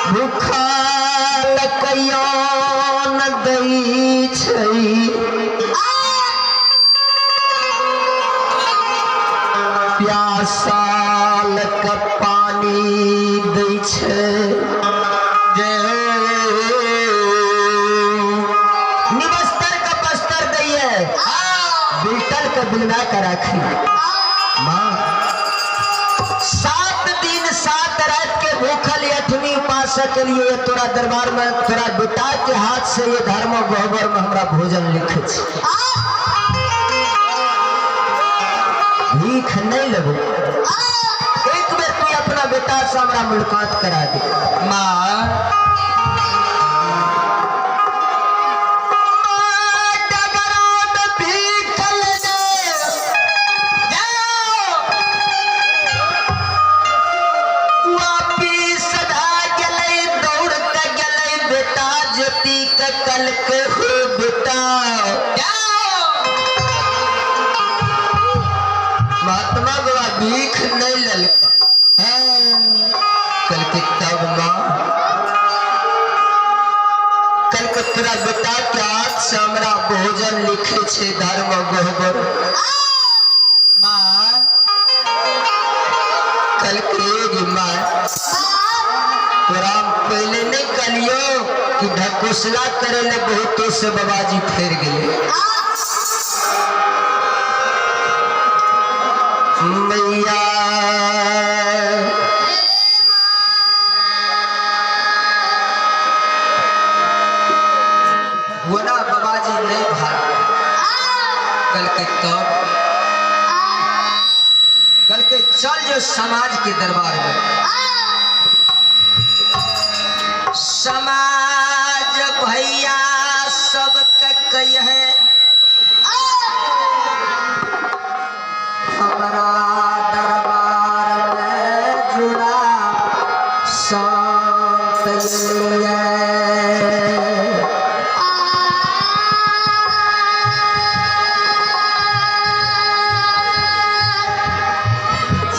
भूखल कहियो न दै छै। प्यासल के पानी दै छै। जे निबस्तर के बस्तर दैये, बिलटल के बिलवा के राखी। माँ 7 दिन 7 रात के भूखल अठवीं उपासक के लिए तोरा दरबार में तोरा बेटा के हाथ से ये धर्म गहबर में हमरा भोजन लिखे छै। भीख नहीं लेबो, एक बेर तू अपना बेटा से हमरा मुलाकात करा दे। माँ महात्मा बाबा भीख नहीं ललका। कल के तब माँ कल के तोरा बेटा के हाथ से हमरा भोजन लिखे छे धर्म गहबर। माँ कल के माँ तोरा पहले नहीं कहलियो कि ढकोसला करे ले बहुतो से बाबाजी फेर गए। मैया वना बाबाजी नहीं भाग। कल के तब कल के चल जो समाज के दरबार में। समाज भैया सब कहे हमारा दरबार में जुड़ा संत ये।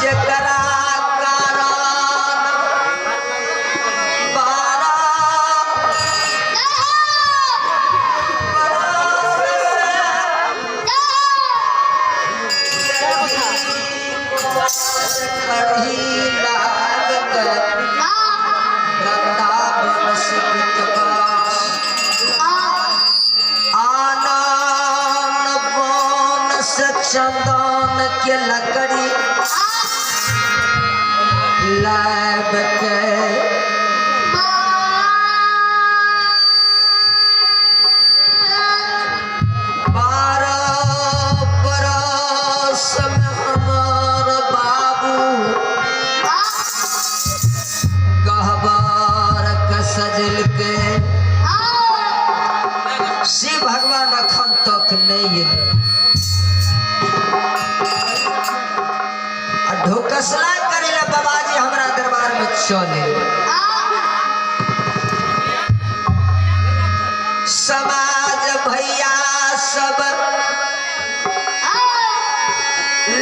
जकरा कारण बारह चंदन के लकड़ी लाब के 12 बरस में हमार बाबू गहबर के सजल के शिव भगवान अखन तक नहीं एलै। आ ढोकसला करे ला बाबाजी हमरा दरबार में चले। समाज भैया सब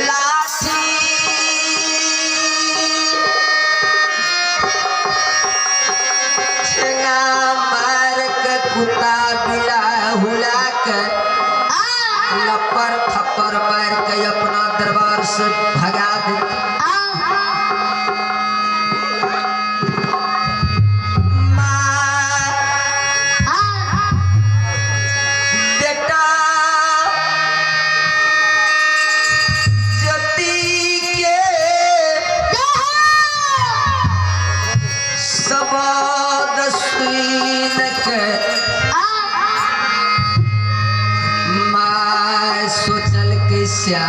लाठी ठेंगा मार के कुत्ता बिला हुला के लप्पर थप्पड़ मार के अपना दरबार से भगा दे। बेटा ज्योति के सबद सुन के माय सोचल के श्या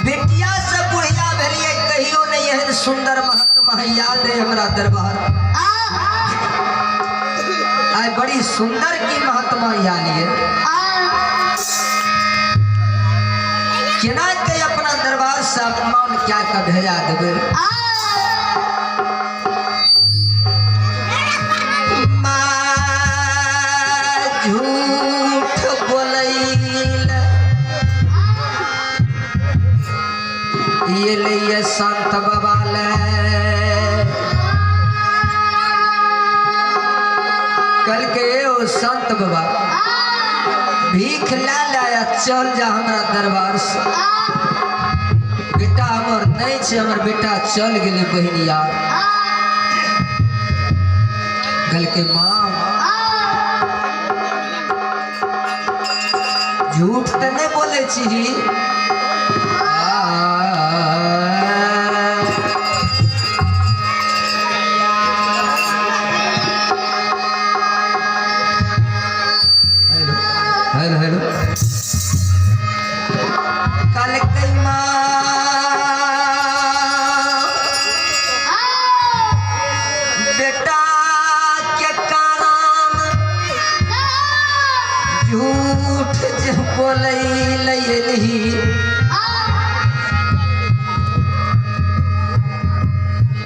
बेटिया से बुढ़िया भेलिए कहियो नहीं एहन सुंदर महात्मा याद रहे हमरा दरबार। आय बड़ी सुंदर की महात्मा याद केना के अपना दरबार से अपमान क्या के भेजा देबे। झूठ बोलैल ये लिए संत बाबा ले। यौ संत बाबा भीख ला लाया चल जा हमरा दरबार से। बेटा हमर नहीं छे, हमर बेटा चल गेलै बहिनिया। कहलकै माँ झूठ तऽ नहि बोलै छी। हेलो हेलो हेलो कहलकै माँ बेटा के कारण झूठ जे बोलै लैलही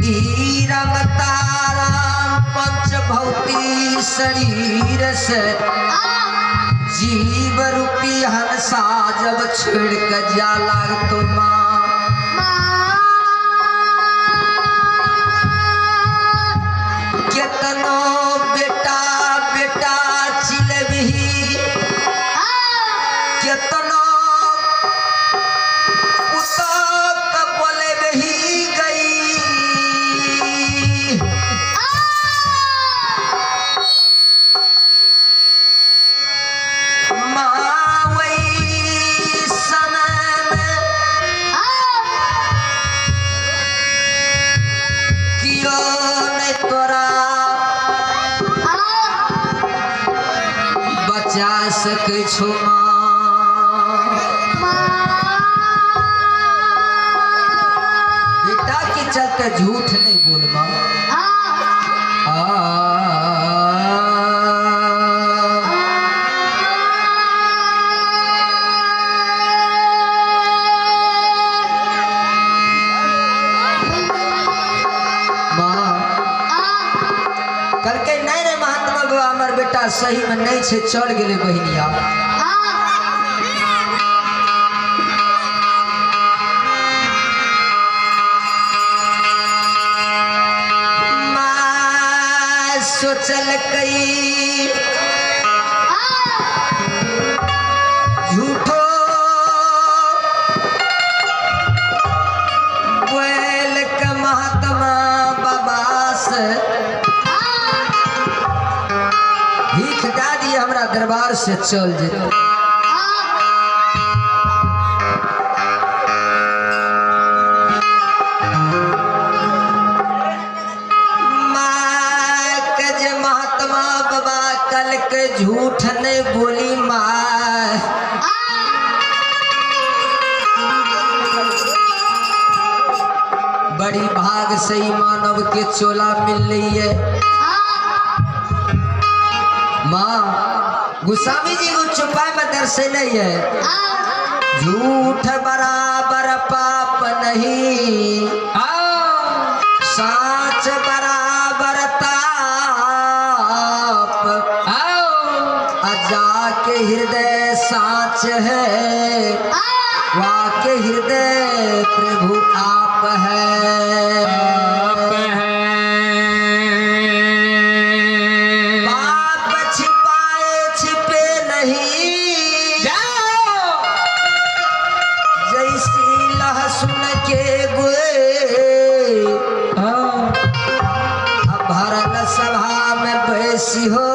ई राम ताराम पंच भौती शरीर से जीव रूपी हंसा जब छोड़ के जा लागतो माँ केतनो बेटा बेटा चिलबही केतनो पुतक बोलेबही गई माँ वही समय में कियो नहीं तोरा बचा सकै छौ माँ। बेटा के चलते झूठ नहीं बोल माँ। आ माँ कहलकै नहीं रे महात्मा बाबा हमर बेटा सही में नहीं छे, चल गेलै बहिनिया। माँ सोचलकै झूठो बैल के महात्मा बाबा से भीख दे दिए हमरा दरबार से चल जेतै। माँ के जे महात्मा बाबा कल के झूठ नहीं बोली माँ बड़ी भाग से ही मानव के चोला मिल रही है। माँ गोस्वामी जी को छुपाए में दर्शन नहीं है। झूठ बराबर पाप नहीं, साच बराबर ताप, अजा के हृदय साच है, वाके हृदय प्रभु आप है। पाप छिपाए छिपे नहीं, जैसी लहसुन के गुए भरल सभा में बैसी हो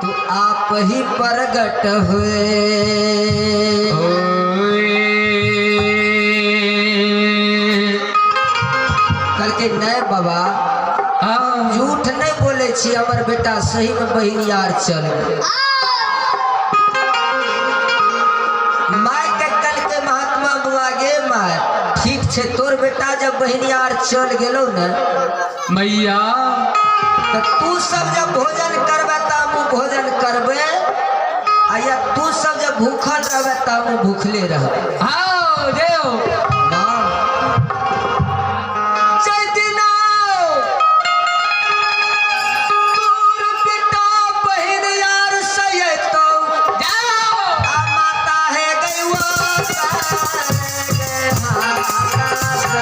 तो आप ही प्रगट हुए। कहलकै नहीं बाबा झूठ नहीं बोले छी, हमर बेटा सही में बहिन यार चल गेल। My के कल के महात्मा बुआ गे my ठीक छे, तोर बेटा जब बहिन यार चल गेलो ने मैया त तू सब जब भोजन करबे त हमहूँ भोजन करबे, आ या तू सब जब भूखल रहबे त हमहूँ भूखले रहबे। आओ देव माँ जय दिना तोर बेटा बहिन यार सयतो जाओ आ माता है गैवा गे माता से।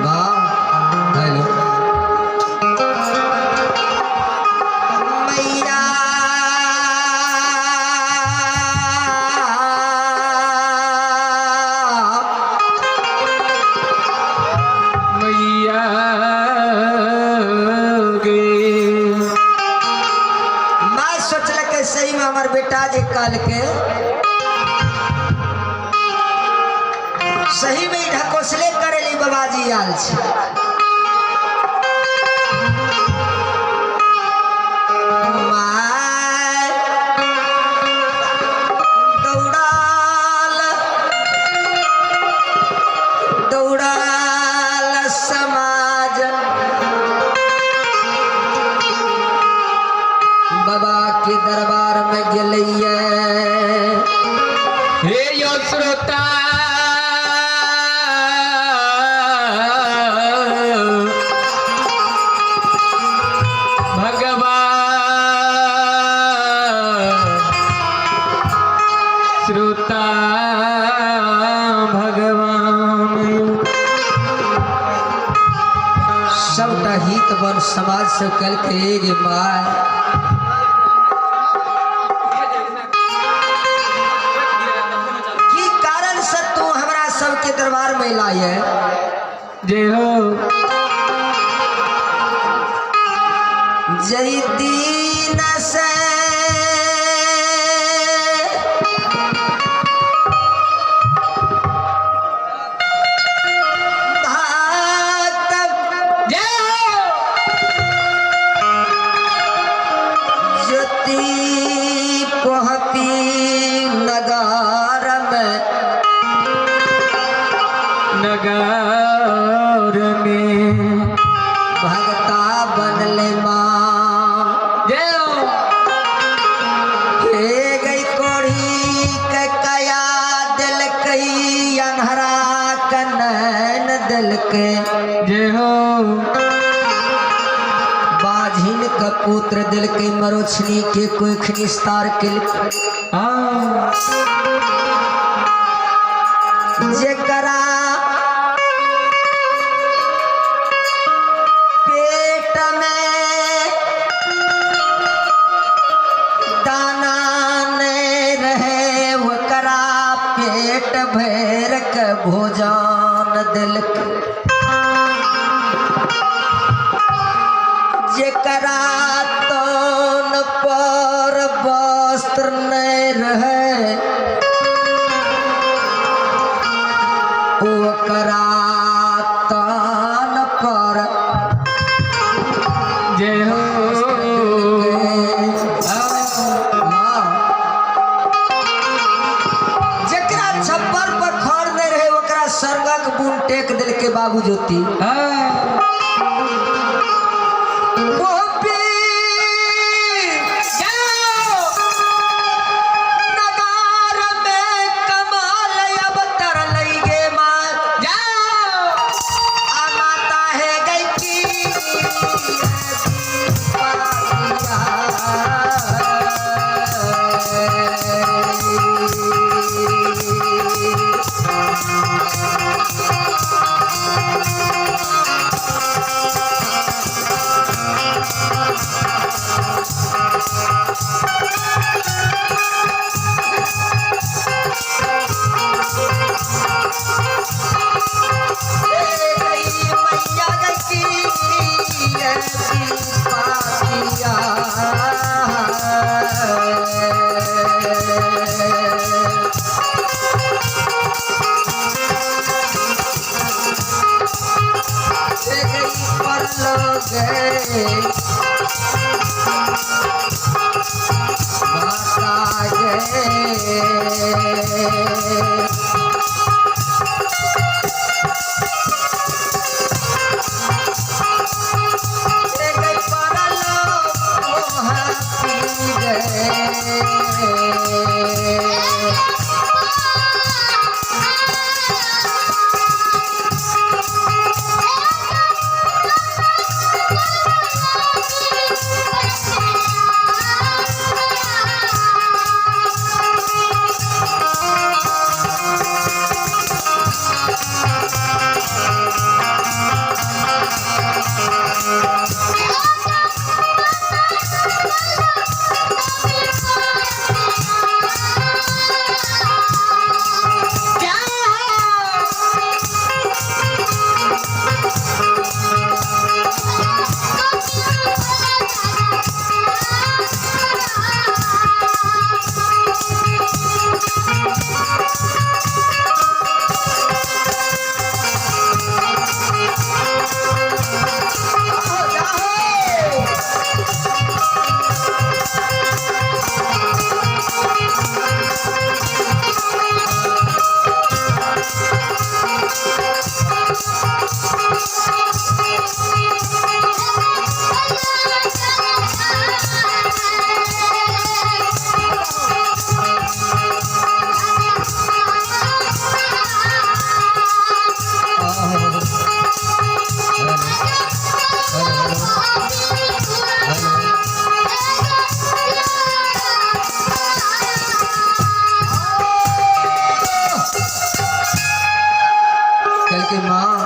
वाह हेलो मैया मैया गे मैं सोचलक सही में हमार बेटा जे कल के सही में ई ढकोसले करेली बाबाजी आयल छै। माय दौड़ाल दौड़ाल समाज बाबा के दरबार में गेलैये। हे यो श्रोता भगवान श्रोता भगवान सबटा हित वन समाज से कल के गे माय की कारण से तू हमरा सबके दरबार में लाए? जय हो। जय दीन से भक्त जय हो। ज्योति पहुँची नगर में नगर में भगता बनले माँ। जय हो। हे गई कोढ़ी के कया दिल कई अन्हरा कनैन दिल के जय हो। बाझिन का पुत्र दिल के मरोछनी के कोई खनिस्तार के हाँ जेकरा पेट में देलक। जेकरा तन पर वस्त्र नहीं रहे ओकरा तन पर जय हो। जेकरा छप्पर पर खड़ नहीं रहे ओकरा सरगक बुन टेक दिल के बाबू ज्योति। नगार में कमाल अब तर लई गे माँ आ माता है गई की मैया गई की पातिया। गई पर लोग माता गए। कल के माँ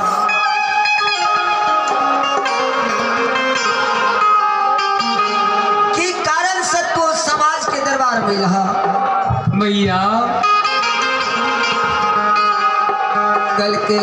की कारण से तो समाज के दरबार में रहा मैया। कल के